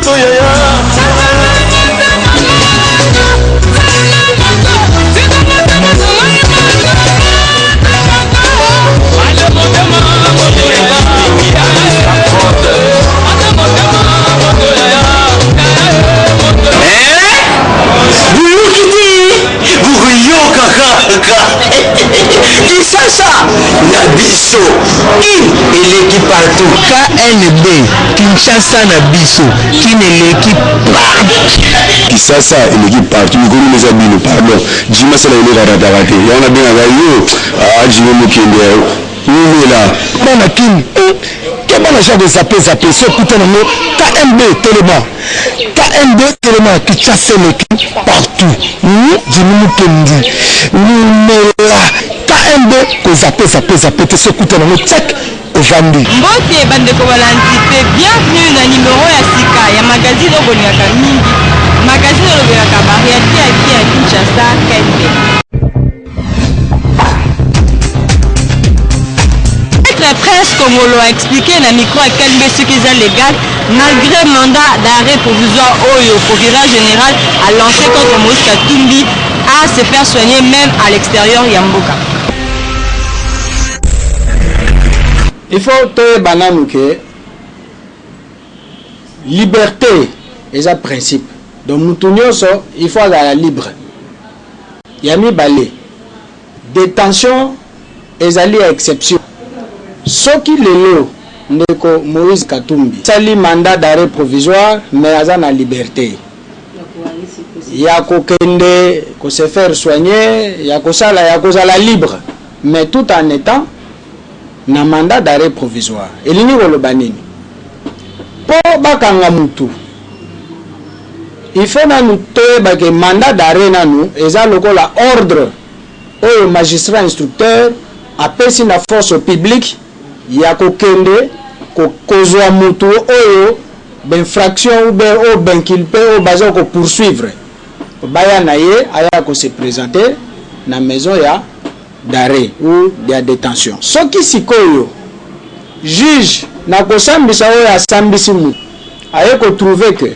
Moto yaya. Boyoki te, bokoyoka kaka. Kinshasa na biso, kin eleki partout. KNB, Kinshasa na biso, kin eleki partout. Kisasa eleki partout, mikolo eza bino, pardon. Jima sala eleka rataka te, yango nabengaka yo ah, Jimi Mokende ya wumela. Bana kin, keba na genre de zappe zappe, so okuta nango KNB telema, KNB telema, Kinshasa eleki partout. Jimi Mukendi wumela, KNB kozappe zappe zappe te, so okuta nango check ovandi. Mbote bandeko balandi mpe bienvenue na numero ya sika ya magazine oyo bolingaka mingi, magazine olobelaka ba réalité ya vie ya Kinshasa, KNB. Maître Prince Kongolo a expliqué na micro ya KNB ce qui est légal malgré mandat d'arrêt provisoire oyo procureur général a lancé contre Moïse Katumbi à se faire soigner même à l'extérieur ya mboka. Il faut toyeba nanu ke liberté eza principe, donc mutu nyonso il faut azala libre. Ya mibale, détention ezali ya exception. Soki lelo ndeko Moïse Katumbi sali mandat d'arrêt provisoire, mais aza na liberté ya kokende ko se faire soigner, ya kosala, ya kozala libre, mais tout en étant na mandat d'arrêt provisoire. Elingi koloba nini? Mpo bakanga mutu, il faut nanu toyeba ke mandat d'arrêt nanu eza lokola ordre oyo magistrat instructeur apesi na force publique ya kokende kozwa mutu oyo bainfraction ou bien oyo bainculpé oyo baza kopoursuivre, baya na ye, aya kose présenter na maison ya d'arrêt ou ya détention. Soki sikoyo juge na kosambisa oyo asambisi mutu aye kotrouver que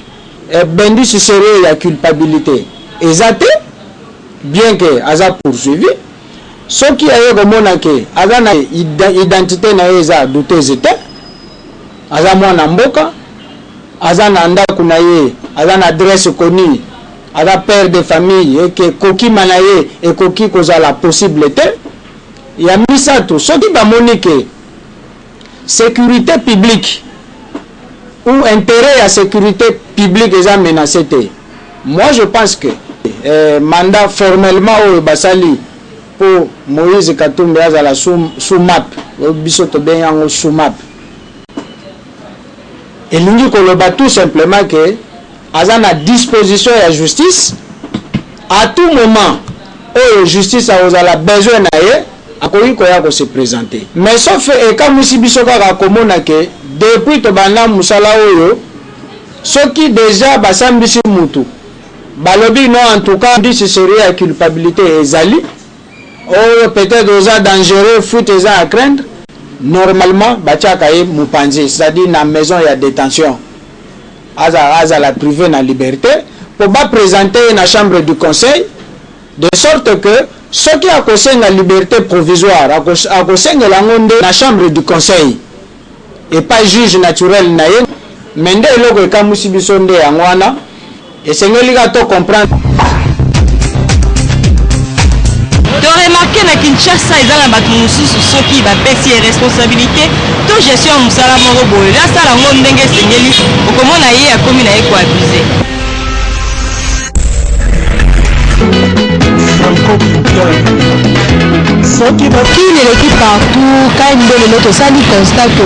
ebendisi sérieux ya culpabilité eza te, bien que aza poursuivi, soki aye komona ke aza na identité na ye eza douteuse te, aza mwana mboka, aza na ndako na ye, aza na adresse connue, aza père de famille, eke kokima na ye ekoki kozala possible te. Ya misato, soki bamoni ke sécurité publique ou intérêt ya sécurité publique eza menacé te, moi je pense que mandat formellement oyo basali mpo Moïse Katumbi azala sous MAP, oyo biso tobengi yango sous MAP, elingi koloba tout simplement ke aza na disposition ya justice à tout moment oyo justice akozala besoin na ye, akoki koya kose présenter. Mais sauf ekamwisi biso kaka komona ke depuis tobanda mosala oyo, soki déjà basambisi mutu, balobi non, en tout cas indice sérieux ya culpabilité ezali, oyo peut-être oza dangereux, fuite eza à craindre, normalement batiaka ye mopanzi, c'est-à-dire na maison ya détention, azala privé na liberté po baprésente ye na chambre du conseil, de sorte que soki akosenga liberté provisoire, akosengela yango nde na chambre du conseil epai juge naturel na ye. Me nde eloko ekamwisi biso nde yango wana, esengeli kaka to comprendre. Toremarquer na Kinshasa eza na bato mosusu, soki bapesi ye responsabilité to gestion ya mosala moko boye, asala yango ndenge esengeli, okomona ye akomi na ye koabuser. Franco Soki kini eleki partout, KMB. Lelo tosali constat ke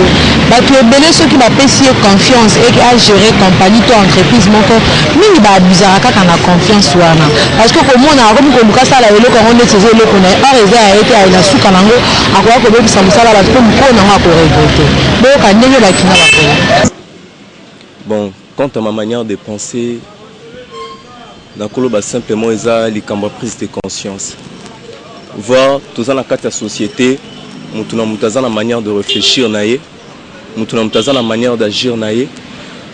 bato ebele, soki bapesi ye confiance eke agérer compagnie to entreprise moko, mingi baabusaka kaka na confiance wana, parce que komona akomi koluka asala eloko yango neti eza eloko na ye, or eza ya ye te. Na suka nango akoka kobebisa mosala bato mpe mokolo nango akoregretter. Boyoka ndenge bakina bakoya. Bon, quant à ma manière de penser, nakoloba simplement eza likambo ya prise de conscience. Voir toza na kati ya société, motu na moto aza na manière de réfléchir na ye, motu na moto aza na manière d'agir na ye,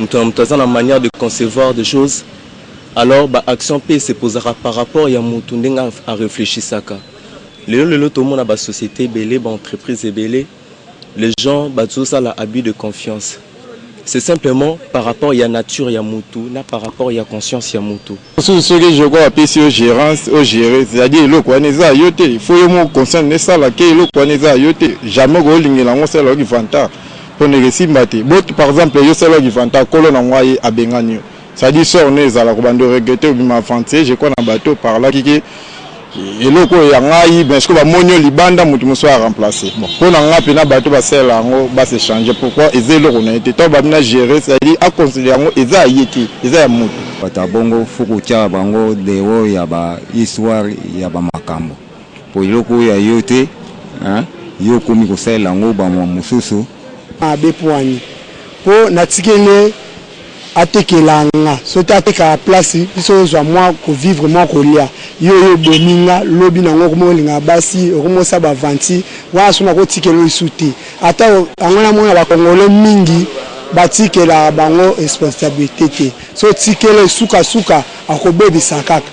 Moto na moto aza na manière de concevoir des choses, alors ba actions mpe esepozaka par rapport ya moto ndenge areflechisaka. Lelo lelo tomona ba société ebele, ba entreprise ebele, les gens bazosala abus de confiance. C'est simplement par rapport ya nature ya mutu na par rapport ya conscience ya mutu. Mosusu soki je crois bapesi yo gerance o gerer, c'est à dire eloko wana eza ya yo te, il faut yo moko conscience na esala ke eloko wana eza ya yo te, jamais okolingela yango osala yo ki vantard pona ekesimba te. Bo par exemple yo osala yo ki vantard kolo na ngo aye abengani yo, c'est à dire sort no ezala kobanda o regretter obima aventurier, je crois na batu o parlaki ke Eloko oyo ya ngai mais sikoyo bamoni yo libanda mutu mosusu a remplacer bon pona nga pena batu basalela yango ba se changer pourquoi eza eloko na ye te tango babi na gerer c'est à dire a considere yango eza ya ye te eza ya mutu. Bato ya bongo faut kotia bango dehors ya ba histoire ya ba makambo po eloko oyo ya yo te hein yo okomi kosalela yango ba mosusu. Mabe puani po natikeli ye atekela nga soki atekaka place biso tozwa mwa ko vivre mwa kolia yo oye obomi nga lobi na ngo okomi kolinga basi okomi kosala ba aventure wana soki nakotikela yo lisusu te ata yango namona ba congolais mingi batikelaka bango responsabilite te soki otikeli suka suka Akobebisa kaka.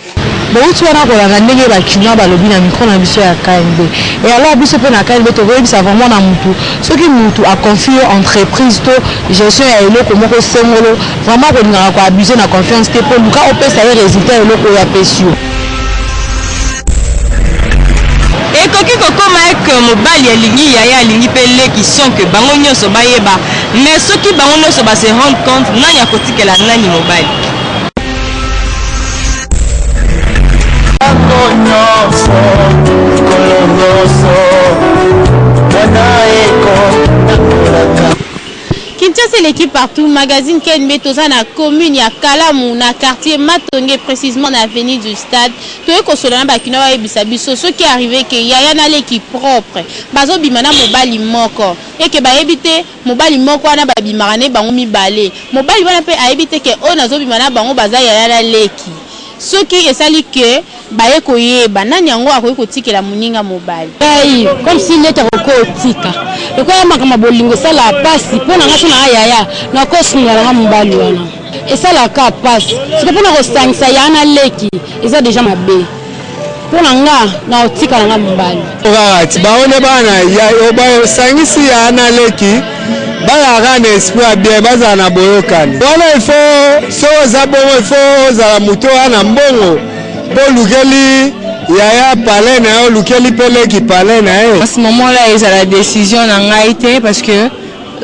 Bowuti wana kolanda ndenge ba kinois balobi na micro na biso ya KNB. Et alors biso pe na KNB tokoyebisa vraiment na mutu soki mutu a confie yo entreprise to gestion ya eloko moko songolo vraiment kolingaka ko abuser na confiance te po luka opesa ye resultat ya eloko oyo apesi yo. Ekoki kokoma que mobali alingi yaya alingi pe leki sans que bango nionso bayeba mais soki bango nionso ba se rendre compte nani akotikela nani mobali? Kinshasa eleki partout, magazine KNB toza na commune ya Kalamu na quartier Matonge précisément na avenue du stade. Toye kosolola na ba kinois bayebisa biso soki arrive ke yaya na leki propre bazobima na mobali moko et que bayebi te Mobali moko wana babimaka ne bango mibale. Mobali wana pe ayebi te ke oyo nazo bima na bango baza yaya na leki. Soki esali que baye koyeba, nani yango akoki kotikela moninga mobali? Ngai comme si neti akoki kotika lokola makambo ya bolingo esalaka pasi po na ngai soki naza yaya nakoki kosundola na ngai mobali wana esalaka kaka pasi sikoyo pona kosangisa yaya na leki eza dejà mabe. Mpo na nga nako tika na nga mobali. Kaka ti bango nde bana osangisi ya na leki bazala kaka na esprit ya bien, bazala na boyokani wana. Il faut soki oza bongo, il faut ozala moto oya na mbongo mpo olukeli yaya palais na ye, olukeli mpe leki palais na ye. En ce moment là ezala decision na ngai te parce que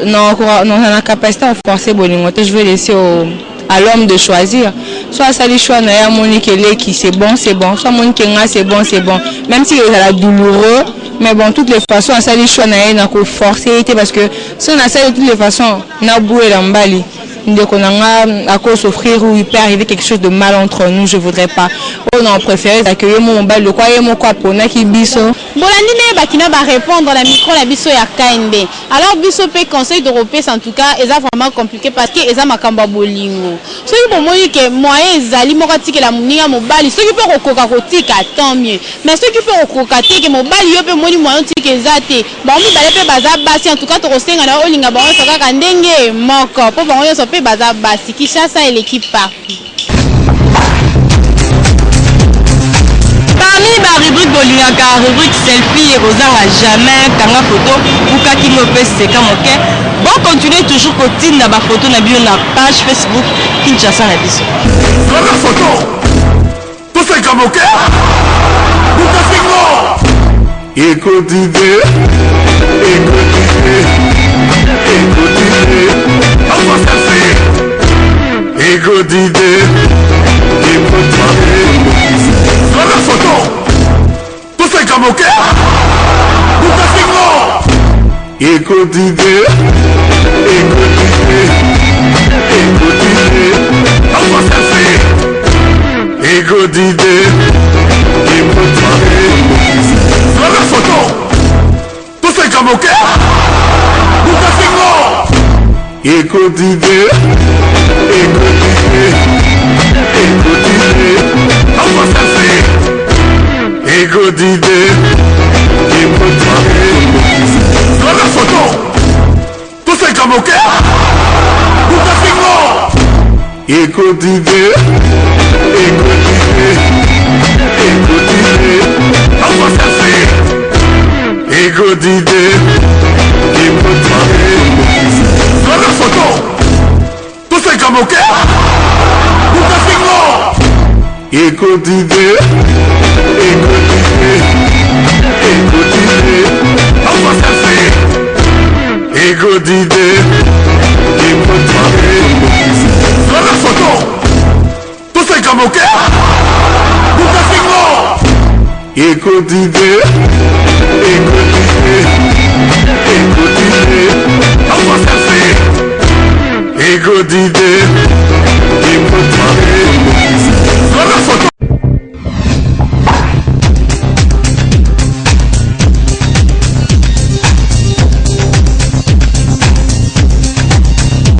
naza na capacité ya forcer bolingo te, je vais laisser au à l'homme de choisir. Soit asali choix na ye amoni ke leki c'est bon c'est bon, soit amoni ke nga c'est bon c'est bon, même si ezala douloureux, mais bon toutes les façons asali choix na ye, na ko forcer ye te parce que soki nasali de toutes les façons nabuela mobali ndeko na nga ako souffrir ou il peut arriver quelque chose de mal entre nous, je voudrais pas. Oyo na préfère ezala ke ye moko mobali lokwa ye moko aponaki biso. Bolandi ndenge ba kinois ba repondre na micro na biso ya KNB. Alors biso pe conseil toko pesa en tout cas eza vraiment complique parce que eza makambo ya bolingo. Soki bomoni que moyen ezali moko atikela moninga mobali soki pe okokoka kotika tant mieux. Mais soki pe okokoka te que mobali yo pe omoni moyen otika eza te, bango mibale pe baza basi en tout cas toko senga na yo olinga bango nionso kaka ndenge moko po bango nionso pe baza basi. Kinshasa eleki partout. Parmi ba rubrique bolingaka, rubrique selfie ekozanga jamais, kanga photo, buka kingo pe seka moke. Bo continuer toujours kotinda ba photo na bino na page Facebook Kinshasa na biso. Kanga photo, toseka moke, buka kingo. Ekotite, ekotite, ekotite, enfin selfie. Ekotite, ekotite. Kanga photo, toseka moke, buka kingo. Ekotite, ekotite, ekotite, enfin selfie. Ekotite, ekotite. Kanga photo, toseka moke, buka kingo. Ekotite, ekotite, ekotite, enfin selfie. Ekotite, ekotite. Kanga photo, toseka moke, buka kingo. Ekoti te, ekoti te, ekoti te. Ekoti te, ekoti te. Zwaka foto, toseka moke, bukasingo. Ekoti te, ekoti te, ekoti te. Ekoti te, ekoti te. Zwaka foto, toseka moke, bukasingo. Ekoti te, ekoti te, ekoti te. Ekoti te, ekoti te. Zwaka foto.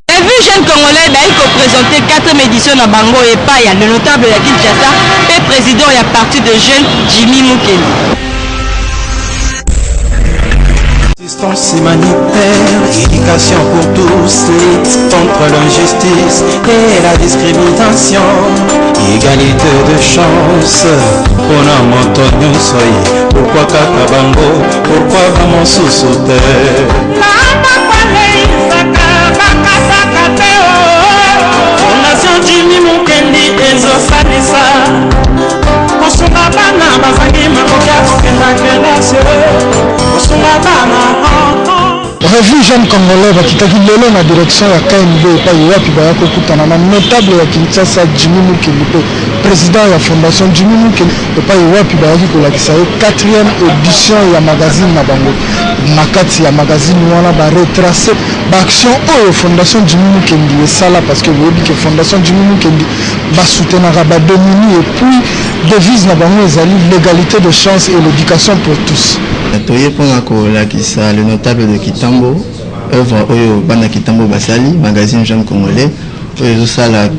Revue Jeune Congolais bayi kopresente 4e édition na bango epai ya le notable ya Kinshasa mpe président ya parti de jeunes Jimmy Mukendi. Assistance humanitaire, éducation pour tous, lutte contre l'injustice et la discrimination, égalité de chance. Mpona moto nyonso ye, pourquoi kaka bango, pourquoi bamosusu te? Fondation Jimmy Mukendi ezosalisa kosunga bana bazangi makoki ya kokenda kelasi, kosunga bana. Revue Jeune Congolais bakitaki lelo na direction ya KNB epai wapi baya kokutana na notable ya Kinshasa Jimmy Mukendi mpe president ya fondation Jimmy Mukendi, epai wapi bayaki kolakisa ye 4e edition ya magazine na bango. Na kati ya magazine wana ba retracer ba action oyo fondation Jimmy Mukendi esala, parce que boyebi que fondation Jimmy Mukendi basoutenaka ba démunis et puis devise na bango ezali l'égalité de chance et l'éducation pour tous. Toye mpona kolakisa le notable de Kitambo, œuvre oyo bana Kitambo basali, magazine Jeune Congolais oyo ezosala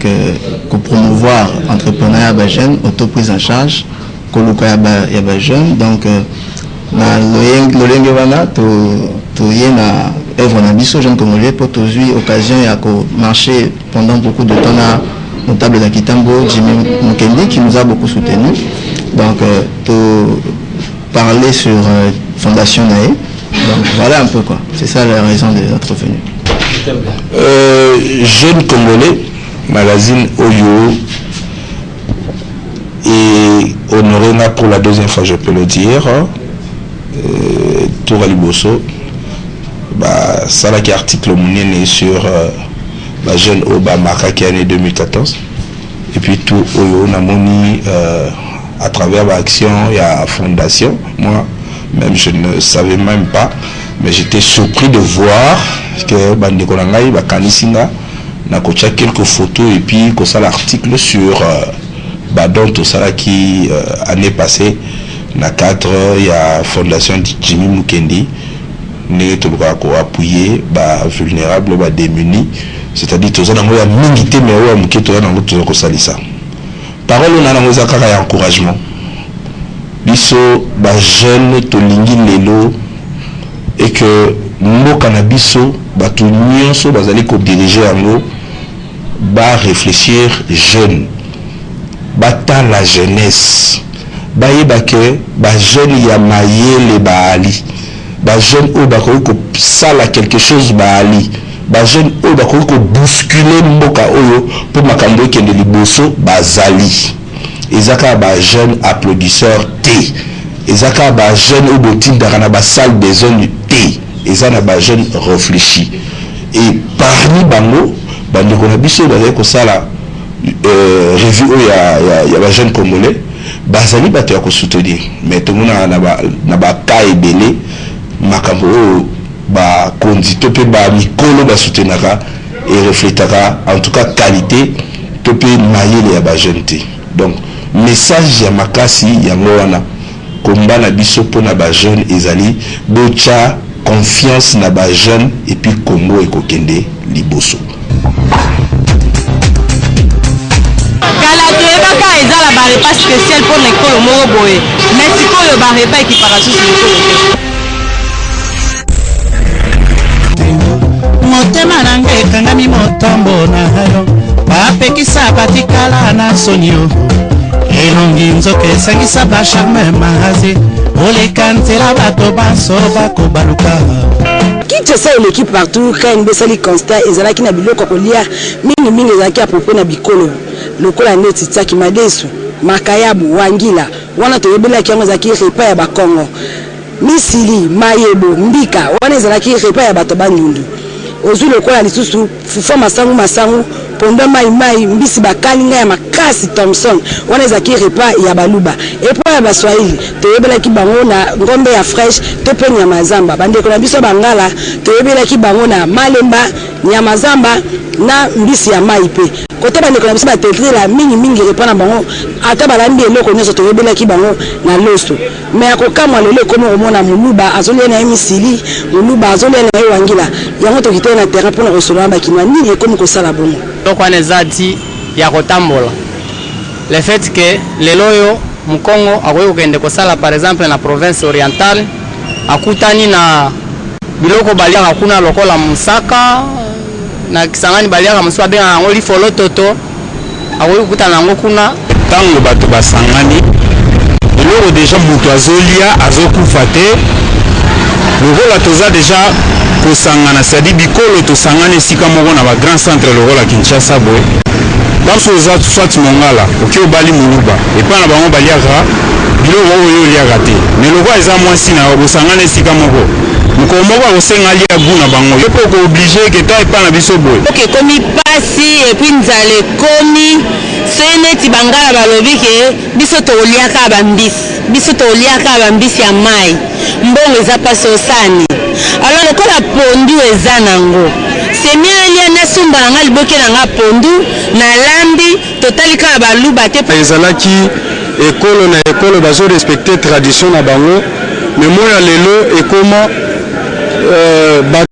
kopromouvoir entrepreneuriat ya bajeune, auto prise en charge, koluka ya bajeune. Donc na lolenge wana toye na œuvre na biso Jeune Congolais mpo tozwi occasion ya komarcher pendant beaucoup de temps na notable de Kitambo Jimmy Mukendi, qui nous a beaucoup soutenu. Donc to parler sur fondation na ye. Donc voilà un peu quoi, c'est ça la raison de notre venue. Jeune Congolais magazine oyo et honoré nga pour la deuxième fois, je peux le dire. Tour ya liboso basalaki article monene sur bajeune oyo bamarkaki année 2014, et puis tout oyo namoni à travers baaction ya fondation. Moi même, je ne savais même pas, mais j'étais surpris de voir que bandeko na ngai bakanisi nga na kotia quelques photos et puis kosala article sur badon tosalaki année passée na cadre ya fondation Jimmy Mukendi, ndenge tolukaka koappuyer bavulnérable, badémunis, c'est-à-dire toza nango ya mingi te, mais oyo ya moke toza nango, toza kosalisa. Parole oyo na nango eza kaka ya encouragement. Biso bajeune tolingi lelo et que mboka na biso, bato nyonso bazali kodiriger yango baréfléchir jeune, batala jeunesse, bayeba ke bajeune ya mayele baali, bajeune oyo bakoki kosala quelque chose baali, bajeune oyo bakoki kobousculer mboka oyo mpo makambo ekende liboso bazali. Eza kaka bajeune applaudisseur te, eza kaka bajeune oyo botindaka na basalle besogne te, eza na bajeune réfléchi. Et parmi bango, bandeko na biso oyo bazali kosala revue oyo ya bajeune congolais bazali bato ya kosoutenir. Mais tomonaka na baka ebele, makambo oyo bakonzi to mpe bamikolo basoutenaka erefletaka en tout cas qualité to mpe mayele ya bajeune te. Donc message ya makasi yango wana, komba na biso mpona bajeune ezali botya confiance na bajeune et puis Congo ekokende liboso. Kala toyebaka eza na barepas spécial mpona ekolo moko boye, mais sikoyo barepas ekipaka susu ekolo te. Motema na ngai ekangami motambo na yo, bapekisi. Batikala na soni o elongi nzoka esangisa bacharme marazi oleka nzela bato banso bakobaluka. Kinshasa eleki partout. KNB esali constat, ezalaki na biloko ya kolia mingimingi ezalaki à propos na bikolo lokola neti tiaki madesu, makayabu, wangila wana toyebelaki yango ezalaki repas ya bakongo, misili, mayebo, mbika wana ezalaki repas ya bato ya Bandundu. Ozwi lokola lisusu fufu masangu masangu, pondu mai mai, mbisi bakalinga ya makasi Thomson wana ezalaki repas ya baluba. Epo ya baswahili toyebelaki bango na ngombe ya fresh to mpe nyama ya zamba. Bandeko na biso bangala toyebelaki bango na malemba, nyama zamba na mbisi ya mai. Mpe kote bandeko na biso batetlela mingimingi repas na bango, ata balambi eloko nyonso, toyebelaki bango na loso. Me ya kokamwa, lelo ekomi komona moluba azolia na ye misili, moluba azolia na ye wangila. Yango tokiteli na terrain mpona kosolola na bakinois nini ekomi kosala bongo. Eloko wana eza ti ya kotambola, le fait que lelo oyo mokongo akoki kokende kosala par exemple na province orientale, akutani na biloko baliaka kuna lokola mosaka, na Kisangani baliaka mosusu babengaka yango lifolo toto, akoki kokutana yango kuna. Ntango bato basangani, eloko deja moto azolia azokufa te. Lokola toza deja kosangana, c'est-à-dire bikolo tosangani esika moko na bagrand centre lokola Kinshasa boye, ntanso oza soit mongala, oki obali moluba, epai na bango baliaka biloko oyo oliaka te, mais lokola eza mwasi na yo, bosangani esika moko, mokolo moko akosenga alia gu na bango, yo mpe okoobliger ke ta epai na biso boye. Oke ekomi pasi et puis nzala ekomi. Soki neti bangala balobi ke biso tokoliaka bambisi, biso tokoliaka bambisi ya mai, mbongo eza mpasi, osala nini? Alors lokola pondu eza nango semi alia, nasomba na nga liboke na nga pondu, nalambi, totali kaka baluba te. Ezalaki ekolo na ekolo bazorespecter tradition na bango, mais moya lelo ekoma bato.